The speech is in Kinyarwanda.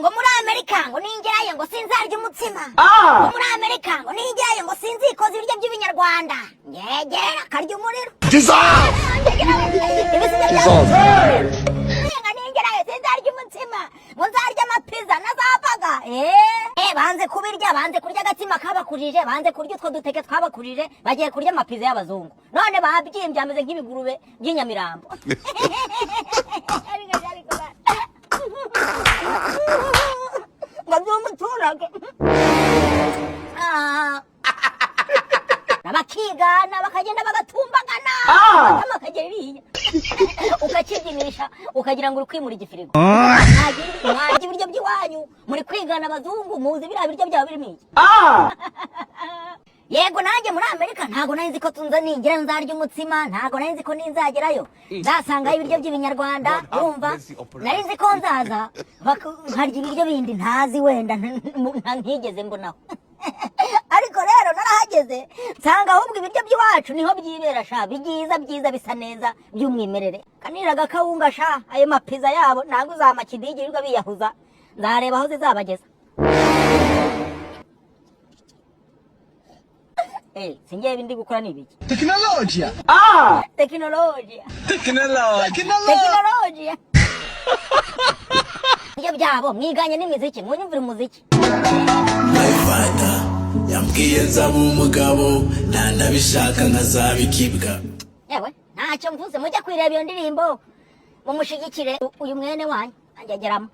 Ngo muri Amerika ngo ningerayo ngo sinzarya umutsima, ngo muri Amerika ngo ningerayo ngo sinzikoza ibiryo by'ibinyarwanda. Ngegera karya umuriro. Ngo ningerayo sinzarya umutsima, ngo nzarya amapiza na za burger. Banze kubirya, banze kurya agatsima kabakurije, banze kurya utwo duteke twabakurije, bagiye kurya amapiza y'abazungu. None babyimbye, ameze nk'ibigurube by'inyamirambo. Ngo by'umuturage. Ah. Bakigana, bakagenda bagatumbagana, amatama akagera iriya, ukakibyinisha ukagira ngo uri kwimura igifirigo. Mwarya ibiryo by'iwanyu, muri kwigana abazungu. Muzi biriya biryo byaba birimo iki? Yego, nanjye muri Amerika ntabwo nari nzi ko tunza ningira nzarya umutsima, ntabwo nari nzi ko ninzagerayo nzasangayo ibiryo by'ibinyarwanda. Urumva, nari nzi ko nzaza nkarya ibiryo bindi ntazi, wenda ntigeze mbonaho. Ariko rero narahageze nsanga ahubwo ibiryo by'iwacu niho byibera sha, byiza byiza, bisa neza, by'umwimerere. Kaniraga akawunga sha. Ayo mapiza yabo ntabwo uzamakidigi birirwa biyahuza, nzareba aho zizabageza. Sinjye ndi gukora ni ibiki? Tecnologia! Tekinolojiya. Tecnologia! Tekinolojiya. Ibyo byabo mwiganye n'imiziki, munyumvire umuziki. My father yambwiye nzaba umugabo, ntanabishaka nkazaba ikibwa. Yewe, ntacyo mvuze, mujye kwireba iyo ndirimbo, mumushigikire uyu mwene wanyu angegeramo.